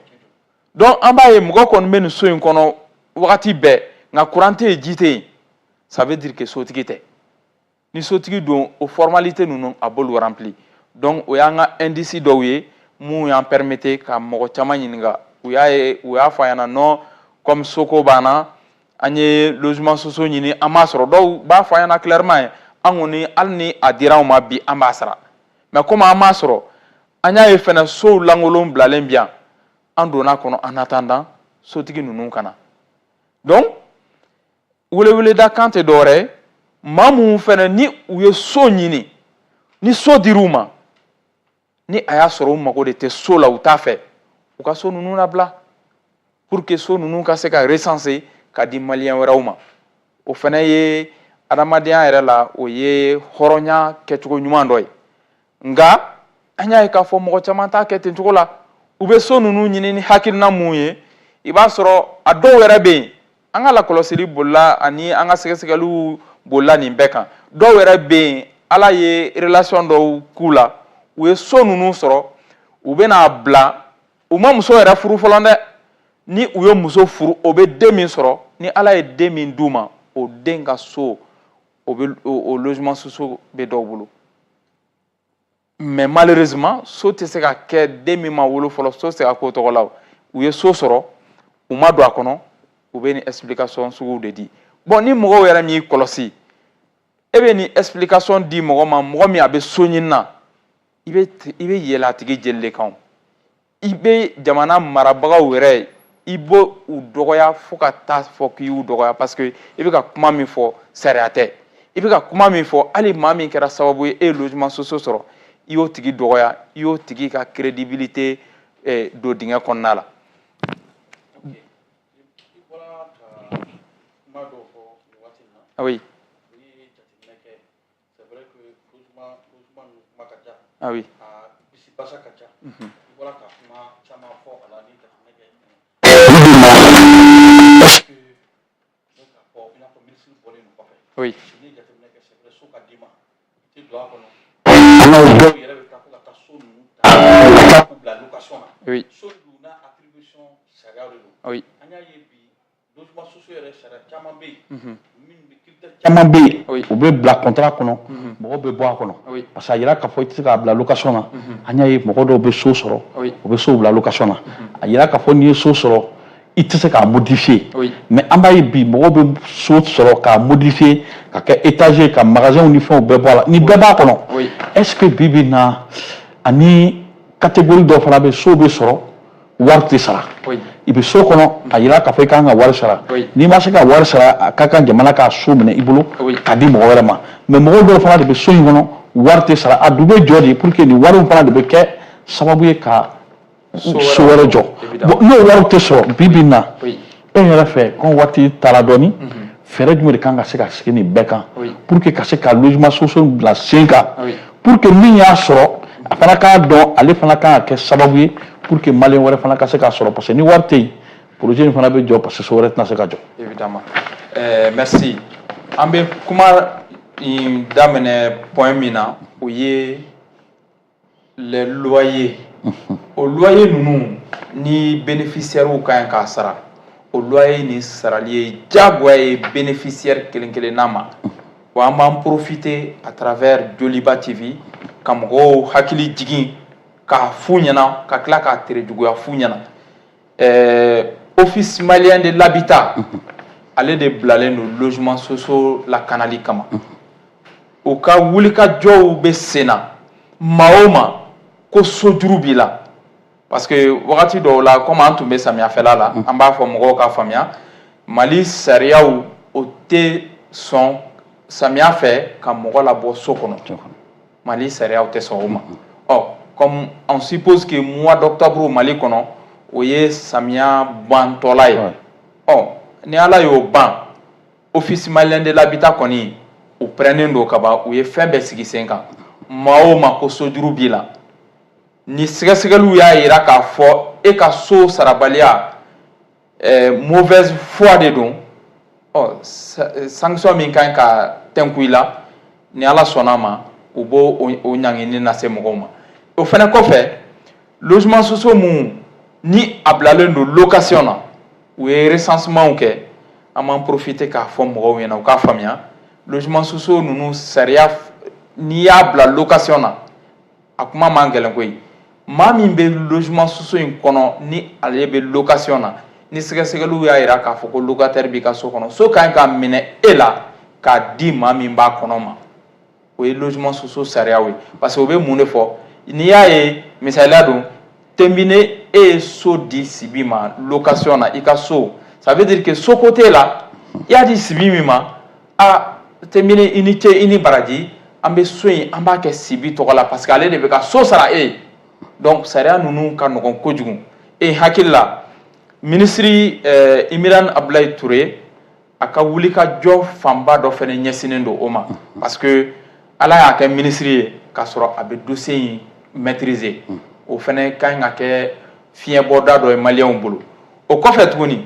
Donc an b'a ye mɔgɔ kɔni bɛ nin so in kɔnɔ wagati bɛɛ, nka courant tɛ yen, ji tɛ yen. Ça veut dire que sotigi tɛ. Ni sotigi don, o formalité ninnu, a b'olu rempli. Donc o y'an ka indice dɔw ye mun y'an permettre ka mɔgɔ caman ɲininka. U y'a ye, u y'a fɔ an ɲɛna: non, comme soko b'an na, an ye logement sociaux ɲini, an m'a sɔrɔ. Dɔw b'a fɔ an ɲɛna clairement ye: an kɔni, hali ni a dira anw ma bi, an b'a sara, mais comme an m'a sɔrɔ, an y'a ye fɛnɛ sow lankolon bilalen bi yan, an donna kɔnɔ en attendant sotigi ninnu ka na. Donc weleweleda kan tɛ dɔwɛrɛ ye, maa minnu fɛnɛ ni u ye so ɲini, ni so dir'u ma, ni a y'a sɔrɔ u mago de tɛ so la, u t'a fɛ, u ka so ninnu labila pour que so ninnu ka se ka recenser ka di maliyɛn wɛrɛw ma. O fɛnɛ ye adamadenya yɛrɛ la, o ye hɔrɔnya kɛcogo ɲuman dɔ ye. Nka an y'a ye k'a fɔ mɔgɔ caman t'a kɛ ten cogo la. U bɛ so ninnu ɲini ni hakilina mun ye? I b'a sɔrɔ a dɔw yɛrɛ bɛ yen, an ka lakɔlɔsili bolila ani an ka sɛgɛsɛgɛliw bolila nin bɛɛ kan, dɔw yɛrɛ bɛ yen, Ala ye relation dɔw k'u la, u ye so ninnu sɔrɔ, u bɛna bila, u ma muso yɛrɛ furu fɔlɔ dɛ. Ni u ye muso furu, o bɛ den min sɔrɔ, ni Ala ye den min d'u ma, o den ka so, o bɛ o logement sociaux bɛ dɔw bolo. Mais malheureusement, so tɛ se ka kɛ den min ma wolo fɔlɔ, so tɛ se ka k'o tɔgɔ la. U ye so sɔrɔ, u ma don a kɔnɔ, u bɛ nin explication suguw de di. Bon, ni mɔgɔw yɛrɛ m'i kɔlɔsi, e bɛ nin explication di mɔgɔ ma, mɔgɔ min a bɛ so ɲini na, i bɛ yɛlɛ a tigi jeli de kan. I bɛ jamana marabagaw yɛrɛ, i b'o u dɔgɔya fo ka taa fɔ k'i y'u dɔgɔya, parce que i bɛ ka kuma min fɔ, sariya tɛ. I bɛ ka kuma min fɔ, hali maa min kɛra sababu ye e ye logement sociaux sɔrɔ, i y'o tigi dɔgɔya, i y'o tigi ka crédibilité don dingɛ kɔnɔna la. I bɔra ka kuma dɔw fɔ nin waati in na. Oui. N'i ye jateminɛ kɛ, c'est vrai que logement ninnu kuma ka ca. Ah oui. A bisi basa ka ca. I bɔra ka kuma caman fɔ a la. N'i ye jateminɛ kɛ, est-ce que ne k'a fɔ i n'a fɔ minisiri bɔlen nin kɔfɛ, n'i ye jateminɛ kɛ, c'est vrai, so ka d'i ma, i tɛ don a kɔnɔ. Dɔw yɛrɛ bɛ taa fo ka taa so ninnu ta ka taa k'u bila location na. So dun n'a attribution sariya de don. An y'a ye bi, logement sociaux yɛrɛ, sariya caman bɛ yen minnu bɛ critère caman bɛ yen, u bɛ bila contrat kɔnɔ, mɔgɔw bɛ bɔ a kɔnɔ, parce que a yira k'a fɔ i tɛ se k'a bila location na. An y'a ye mɔgɔ dɔw bɛ so sɔrɔ, u bɛ so bila location na. A yira k'a fɔ n'i ye so sɔrɔ, i tɛ se k'a modifier. Mais an b'a ye bi, mɔgɔw bɛ so sɔrɔ k'a modifier ka kɛ étage ye, ka magasin ni fɛnw bɛɛ bɔ a la, ni bɛɛ b'a kɔnɔ. Est-ce que bi bi in na, ani catégorie dɔ fana bɛ, so bɛ sɔrɔ, wari tɛ sara? I bɛ so kɔnɔ, a yira k'a fɔ i kan ka wari sara. N'i ma se ka wari sara, a ka kan jamana k'a so minɛ i bolo k'a di mɔgɔ wɛrɛ ma. Mais mɔgɔw dɔw fana de bɛ so in kɔnɔ, wari tɛ sara. A dun bɛ jɔ de pour que nin wariw fana de bɛ kɛ sababu ye ka so so wɛrɛ jɔ. Évidemment. Bon, n'o wari tɛ sɔrɔ bi bi in na, e yɛrɛ fɛ, comme waati taara dɔɔni, fɛɛrɛ jumɛn de kan ka se ka sigi nin bɛɛ kan pour que ka se ka logement sociaux bila sen kan, pour que min y'a sɔrɔ, a fana k'a dɔn ale fana kan ka kɛ sababu ye pour que malien wɛrɛ fana ka se k'a sɔrɔ? Parce que ni wari tɛ yen, projet in fana bɛ jɔ, parce que so wɛrɛ tɛna se ka jɔ. Évidemment. Merci. An bɛ kuma in daminɛ point min na, o ye les loyers. O loyer ninnu ni bénéficiaires ka ɲi k'a sara, o loyer ni sarali ye diyagoya ye bénéficiaire kelen kelenna ma. Wa an b'an profiter à travers Joliba TV ka mɔgɔw hakili jigin k'a f'u ɲɛna, ka tila k'a tere juguya f'u ɲɛna. Office malien de l'habitat, ale de bilalen don logement sociaux lakanali kama. U ka wulikajɔw bɛ sen na. Maa o maa ko sojuru b'i la, parce que wagati dɔw la, komi an tun bɛ samiyafɛla la, an b'a fɔ mɔgɔw ka faamuya, Mali sariyaw o tɛ sɔn samiya fɛ ka mɔgɔ labɔ so kɔnɔ. Mali sariyaw tɛ sɔn o ma. Ɔ, comme on suppose que mois d'octobre Mali kɔnɔ, o ye samiya bantɔla ye. Ɔ, ni Ala y'o ban, Office malien de l'habitat kɔni, u pɛrɛnnen don ka ban, u ye fɛn bɛɛ sigi sen kan. Maa o maa ko sojuru b'i la, ni sɛgɛsɛgɛliw y'a yira k'a fɔ e ka so sarabaliya mauvaise foi de don, ɔ, sanction min kan ka tɛnku i la, ni Ala sɔnna a ma, u b'o o ɲangini lase mɔgɔw ma. O fɛnɛ kɔfɛ, logement sociaux mun ni a bilalen don location na, u ye recensement kɛ. An b'an profiter k'a fɔ mɔgɔw ɲɛna, u k'a faamuya, logement sociaux ninnu sariya, n'i y'a bila location na, a kuma man gɛlɛn koyi. Maa min bɛ logement sociaux in kɔnɔ, ni ale bɛ location na, ni sɛgɛsɛgɛliw y'a yira k'a fɔ ko locataire b'i ka so kɔnɔ, so ka ɲi ka minɛ e la k'a di maa min b'a kɔnɔ ma. O ye logement sociaux sariyaw ye. Parce que u bɛ mun de fɔ? N'i y'a ye, misaliya don, Tenbine, e ye so di Sibi ma location na, i ka so, ça veut dire que soko t'e la. I y'a di Sibi min ma, a Tenbine, i ni ce, i ni baraji, an bɛ so in, an b'a kɛ Sibi tɔgɔ la, parce que ale de bɛ ka so sara e ye. Donc sariya ninnu ka nɔgɔn kojugu. E hakili la, minisiri Imiran Abulayi Ture, a ka wulikajɔ fanba dɔ fɛnɛ ɲɛsinnen don o ma, parce que Ala y'a kɛ minisiri ye k'a sɔrɔ a bɛ dossier in maîtriser. O fɛnɛ ka ɲi ka kɛ fiɲɛbɔda dɔ ye maliyɛnw bolo. O kɔfɛ tuguni,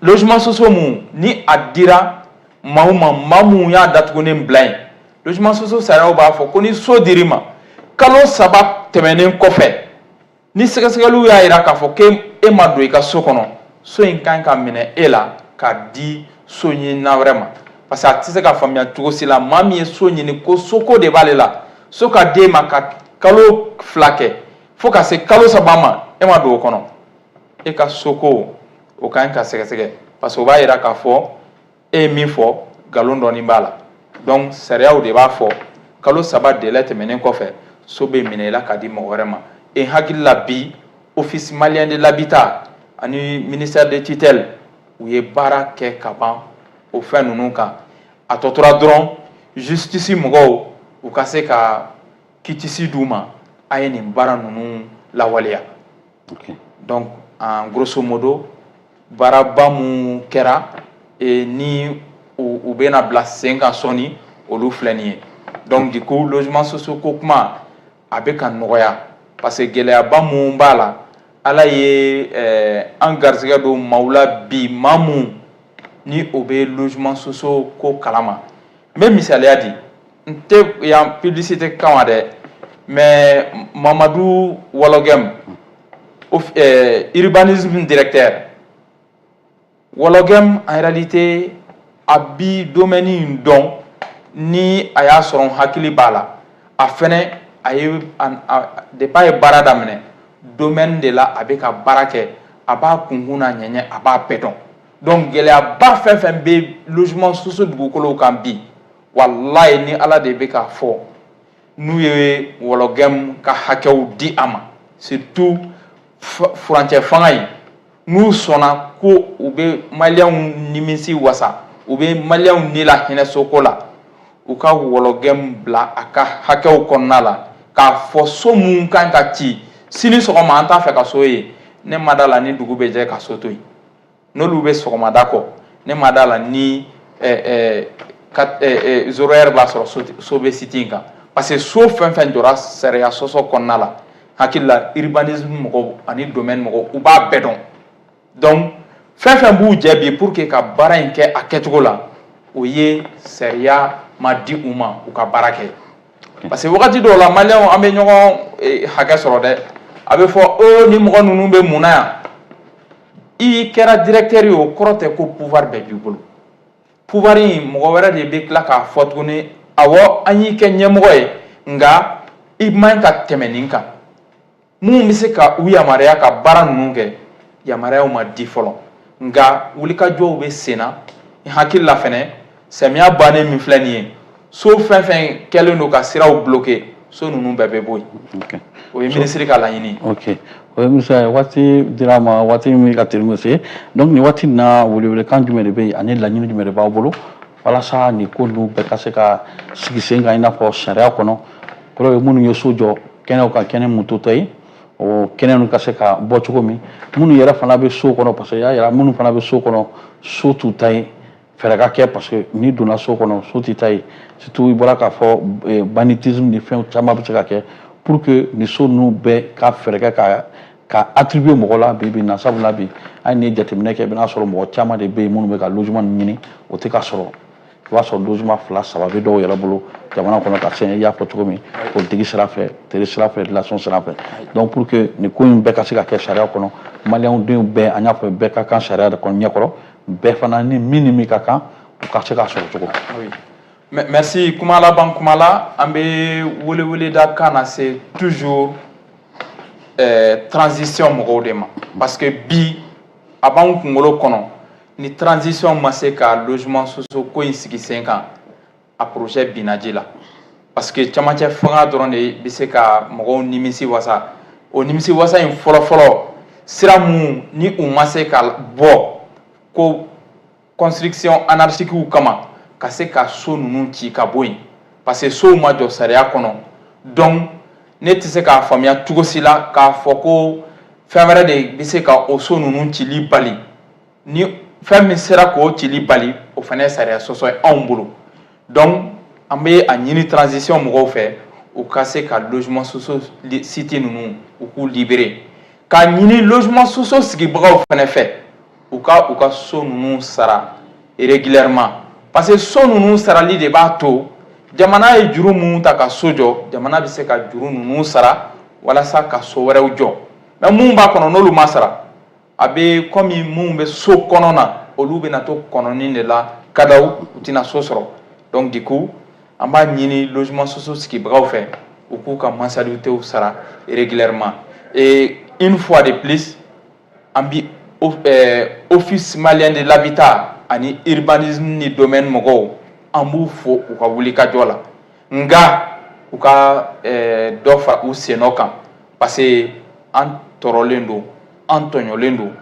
logement sociaux mun ni a dira maaw ma, maa mun y'a datugunen bila yen, logement sociaux sariyaw b'a fɔ ko ni so dir'i ma, kalo 3 tɛmɛnen kɔfɛ, ni sɛgɛsɛgɛliw y'a yira k'a fɔ k'e e ma don i ka so kɔnɔ, so in kan ka minɛ e la k'a di so ɲinina wɛrɛ ma, parce que a tɛ se ka faamuya cogo si la, maa min ye so ɲini ko soko de b'ale la, so ka d'e ma ka kalo 2 kɛ fo ka se kalo 3 ma, e ma don o kɔnɔ, e ka soko o ka ɲi ka sɛgɛsɛgɛ, parce que o b'a yira k'a fɔ e ye min fɔ, nkalon dɔɔni b'a la. Donc sariyaw de b'a fɔ, kalo 3 délai tɛmɛnen kɔfɛ, so bɛ minɛ i la k'a di mɔgɔ wɛrɛ ma. E hakili la bi, Office malien de l'habitat ani ministère de tutelle, u ye baara kɛ ka ban o fɛn ninnu kan. A tɔ tora dɔrɔn justice mɔgɔw u ka se ka kitisi d'u ma, a ye nin baara ninnu lawaleya. Donc en grosso modo, baaraba mun kɛra ni u bɛna bila sen kan sɔɔni, olu filɛ nin ye. Donc du coup, logement sociaux ko kuma a bɛ ka nɔgɔya, parce que gɛlɛyaba mun b'a la, Ala ye an garisɛgɛ don maaw la bi, maa mun ni o bɛ logement sociaux ko kalama. N bɛ misaliya di, n tɛ yan publicité kama dɛ, mais Mamadu Wɔlɔgɛm, urbanisme directeur Wɔlɔgɛm, en réalité a bi domaine in dɔn, ni a y'a sɔrɔ n hakili b'a la, a fɛnɛ a ye depuis a ye baara daminɛ domaine de la, a bɛ ka baara kɛ, a b'a kunkun n'a ɲɛɲɛ, a b'a bɛɛ dɔn. Donc gɛlɛyaba fɛn fɛn bɛ logement sociaux dugukolow kan bi, walayi ni Ala de bɛ k'a fɔ, n'u ye Wɔlɔgɛm ka hakɛw di a ma, surtout furancɛ fanga in, n'u sɔnna ko u bɛ maliyɛnw nimisi wasa, u bɛ maliyɛnw ni la hinɛ soko la, u ka Wɔlɔgɛm bila a ka hakɛw kɔnɔna la, k'a fɔ so mun kan ka ci sini sɔgɔma, an t'a fɛ ka so ye. Ne ma da la ni dugu bɛ jɛ ka so to yen, n'olu bɛ sɔgɔmada kɔ, ne ma da la ni 0 heure b'a sɔrɔ so bɛ site in kan, parce que so fɛn fɛn jɔra sariya sɔsɔ kɔnɔna la, hakili la urbanisme mɔgɔw ani domaine mɔgɔw, u b'a bɛɛ dɔn. Donc fɛn fɛn b'u jɛ bi pour que ka baara in kɛ a kɛcogo la, o ye sariya ma di u ma u ka baara kɛ, parce que wagati dɔw la, maliyɛnw an bɛ ɲɔgɔn hakɛ sɔrɔ dɛ. A bɛ fɔ o ni mɔgɔ ninnu bɛ mun na yan? I kɛra directeur ye, o kɔrɔ tɛ ko pouvoir bɛɛ b'i bolo. Pouvoir in, mɔgɔ wɛrɛ de bɛ tila k'a fɔ tuguni: awɔ, an y'i kɛ ɲɛmɔgɔ ye, nka i man ka tɛmɛ nin kan. Mun bɛ se ka u yamaruya ka baara ninnu kɛ? Yamaruyaw ma di fɔlɔ, nka wulikajɔw bɛ sen na. N hakili la fɛnɛ, samiya bannen min filɛ nin ye, so fɛn fɛn kɛlen don ka siraw bloquer, so ninnu bɛɛ bɛ bɔ yen. O ye minisiri ka laɲini. Ok, o ye misali ye. Waati dira a ma, waati min ka teli se. Donc nin waati in na, welewelekan jumɛn de bɛ yen ani laɲini jumɛn de b'aw bolo walasa nin ko ninnu bɛɛ ka se ka sigi sen kan, i n'a fɔ sariya kɔnɔ? Kɔrɔ ye minnu ye so jɔ kɛnɛw kan, kɛnɛ mun to ye, o kɛnɛ ninnu ka se ka bɔ cogo min, minnu yɛrɛ fana bɛ so kɔnɔ, parce que i y'a yira minnu fana bɛ so kɔnɔ, so t'u ta ye, fɛɛrɛ ka kɛ, parce que n'i donna so kɔnɔ, so t'i ta ye. Surtout i bɔra k'a fɔ banditisme ni fɛn caman bɛ se ka kɛ, pour que nin so ninnu bɛɛ ka fɛɛrɛ kɛ ka attribuer mɔgɔ la bi bi in na. Sabula bi, hali n'i ye jateminɛ kɛ, i bɛna sɔrɔ mɔgɔ caman de bɛ yen minnu bɛ ka logement ɲini, o tɛ ka sɔrɔ. I b'a sɔrɔ logement fila saba bɛ dɔw yɛrɛ bolo jamana kɔnɔ ka se, i y'a fɔ cogo min, politique sira fɛ, teri sira fɛ, relation sira fɛ. Donc pour que nin ko in bɛɛ ka se ka kɛ sariya kɔnɔ, maliyɛnw denw bɛɛ, an y'a fɔ, bɛɛ ka kan sariya de kɔnɔ ɲɛkɔrɔ, bɛɛ fana ni min ni min ka kan, u ka se k'a sɔrɔ cogo. Merci. Kuma laban kuma la, an bɛ weleweleda kan na se toujours transition mɔgɔw de ma, parce que bi a b'anw kunkolo kɔnɔ, ni transition ma se ka logement sociaux ko in sigi sen kan, a projet binna ji la, parce que camancɛ fanga dɔrɔn de bɛ se ka mɔgɔw nimisi wasa. O nimisi wasa in fɔlɔ-fɔlɔ, sira mun ni u ma se ka bɔ ko construction anarchique kama, ka se ka so ninnu ci ka bɔ yen, parce que sow ma jɔ sariya kɔnɔ. Donc ne tɛ se k'a faamuya cogo si la k'a fɔ ko fɛn wɛrɛ de bɛ se ka o so ninnu cili bali. Ni fɛn min sera k'o cili bali, o fana ye sariya sɔsɔ ye anw bolo. Donc an bɛ a ɲini transition mɔgɔw fɛ, u ka se ka logement sociaux site ninnu, u k'u libérer, k'a ɲini logement sociaux sigibagaw fana fɛ, u ka so ninnu sara régulièrement, parce que so ninnu sarali de b'a to jamana ye juru minnu ta ka so jɔ, jamana bɛ se ka juru ninnu sara walasa ka so wɛrɛw jɔ. Mais mun b'a kɔnɔ, n'olu ma sara A bɛ komi minnu bɛ so kɔnɔ na, olu bɛna to kɔnɔni de la kadaw, u tɛna so sɔrɔ. Donc du coup, an b'a ɲini logement sociaux sigibagaw fɛ, u k'u ka mensualités sara régulièrement. Et une fois de plus, an bi Office malien de l'habitat ani urbanisme ni domaine mɔgɔw, an b'u fo u ka wulikajɔ la, nka u ka dɔ fara u sennɔ kan, parce que an tɔɔrɔlen don, an tɔɲɔlen don,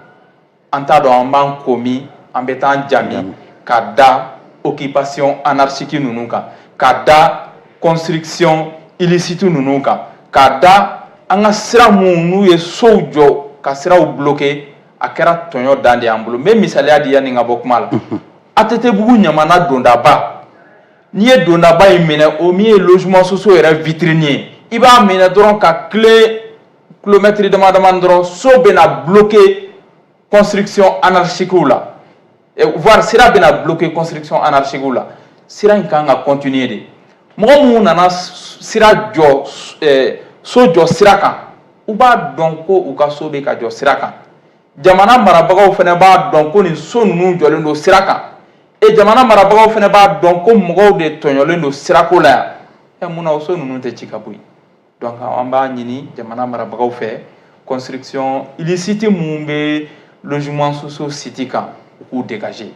an t'a dɔn an b'an ko min, an bɛ taa an jami ka da occupation anarchique ninnu kan, ka da construction illicite ninnu kan, ka da an ka sira minnu n'u ye sow jɔ ka siraw bloquer. A kɛra tɔɲɔ dan de y'an bolo. N bɛ misaliya di yanni n ka bɔ kuma la. ATT-bugu Ɲamana dondaba, n'i ye dondaba in minɛ, o min ye logement sociaux yɛrɛ vitrine ye, i b'a minɛ dɔrɔn ka tile kilomɛtiri dama dama dɔrɔn, so bɛna bloquer construction anarchique la, voire sira bɛna bloquer construction anarchique la. Sira in kan ka continuer de. Mɔgɔ minnu nana sira jɔ, so jɔ sira kan, u b'a dɔn ko u ka so bɛ ka jɔ sira kan. Jamana marabagaw fana b'a dɔn ko nin so ninnu jɔlen don sira kan. E jamana marabagaw fana b'a dɔn ko mɔgɔw de tɔɲɔlen don sirako la yan. Ɛ, munna o so ninnu tɛ ci ka bɔ yen? Donc an b'a ɲini jamana marabagaw fɛ, construction illicite minnu bɛ logement sociaux site kan, u k'u dégager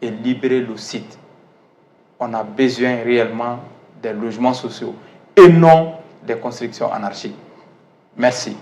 et libérer le site. On a besoin réellement des logements sociaux et non des constructions anarchiques. Merci.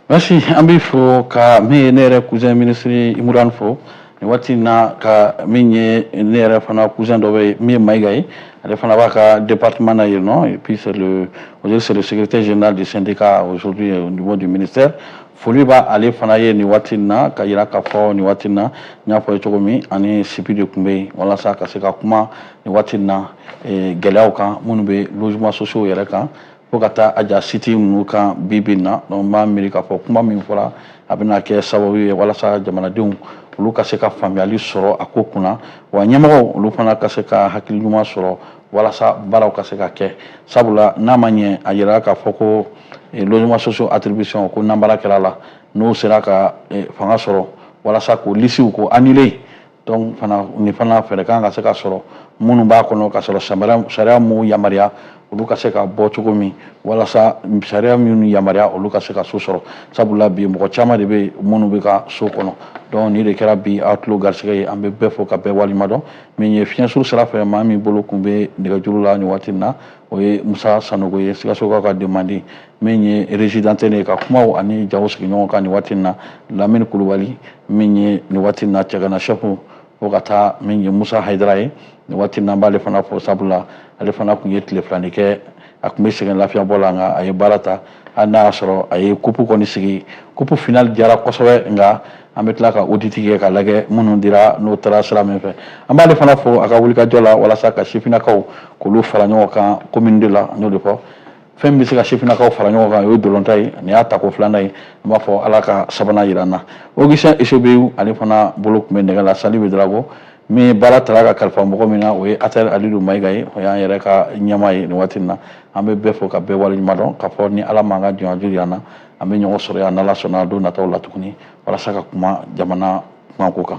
Merci. An b'i fo ka min ye ne yɛrɛ cousin ministre Imuran fo nin waati in na, ka min ye ne yɛrɛ fana cousin dɔ bɛ yen min ye Mayiga ye, ale fana b'a ka département na yen nɔ. Et puis c'est le aujourd'hui, c'est le secrétaire général du syndicat aujourd'hui au niveau du ministère. Foli b'a ale fana ye nin waati in na, ka yira k'a fɔ nin waati in na, n y'a fɔ ye cogo min, ani Sibi de tun bɛ yen walasa ka se ka kuma nin waati in na gɛlɛyaw kan minnu bɛ logement sociaux yɛrɛ kan, fo ka taa a ja site ninnu kan bi bi in na. Donc n b'a miiri k'a fɔ kuma min fɔra, a bɛna kɛ sababu ye walasa jamanadenw olu ka se ka faamuyali sɔrɔ a ko kunna, wa ɲɛmɔgɔw olu fana ka se ka hakili ɲuman sɔrɔ walasa baaraw ka se ka kɛ. Sabula n'a ma ɲɛ a yira k'a fɔ ko logement sociaux attribution ko nanbara kɛra la, n'o sera ka fanga sɔrɔ walasa k'o listew k'o annuler. Donc fana nin fana fɛɛrɛ kan ka se ka sɔrɔ minnu b'a kɔnɔ ka sɔrɔ sariya m'u yamaruya, olu ka se ka bɔ cogo min, walasa sariya minnu yamaruya, olu ka se ka so sɔrɔ. Sabula bi mɔgɔ caman de bɛ minnu bɛ ka so kɔnɔ. Donc nin de kɛra bi aw tulo garisɛgɛ ye. An bɛ bɛɛ fo ka bɛɛ walima dɔn. Min ye fiɲɛsuru sira fɛ, maa min bolo kun bɛ nɛgɛjuru la nin waati in na, o ye Musa Sanogo ye, Sikasokaw ka demande. Min ye régie d'antenne ye ka kumaw ani jaw sigi ɲɔgɔn kan nin waati in na, Lamini Kulubali. Min ye nin waati in na Cɛgana chef, fo ka taa min ye Musa Hayidara ye nin waati in na, an b'ale fana fo, sabula ale fana tun ye tile filani kɛ, a tun bɛ sɛgɛn lafiyabɔ la, nka a ye baara ta. Hali n'a y'a sɔrɔ a ye coupe kɔni sigi, coupe finale diyara kosɛbɛ, nka an bɛ tila ka audit kɛ ka lajɛ minnu dira n'o taara sira min fɛ. An b'ale fana fo a ka wulikajɔ la walasa ka sifinnakaw k'olu fara ɲɔgɔn kan commune de la. N y'o de fɔ, fɛn min bɛ se ka sifinnakaw fara ɲɔgɔn kan, o ye dolonta ye. Nin y'a tako filanan ye, an b'a fɔ Ala ka sabanan yira an na. Augustin Esobeyu, ale fana bolo tun bɛ nɛgɛ la. Sali Bɛ min baara taara ka kalifa mɔgɔ min na, o ye Atɛri Alidu Mayiga ye, o y'an yɛrɛ ka ɲɛmaa ye nin waati in na. An bɛ bɛɛ fo ka bɛɛ waleɲuman dɔn, k'a fɔ ni Ala m'an ka jɔnjɔ yira an na, an bɛ ɲɔgɔn sɔrɔ yan n'Ala sɔnna don nataw la tuguni, walasa ka kuma jamana kumako kan.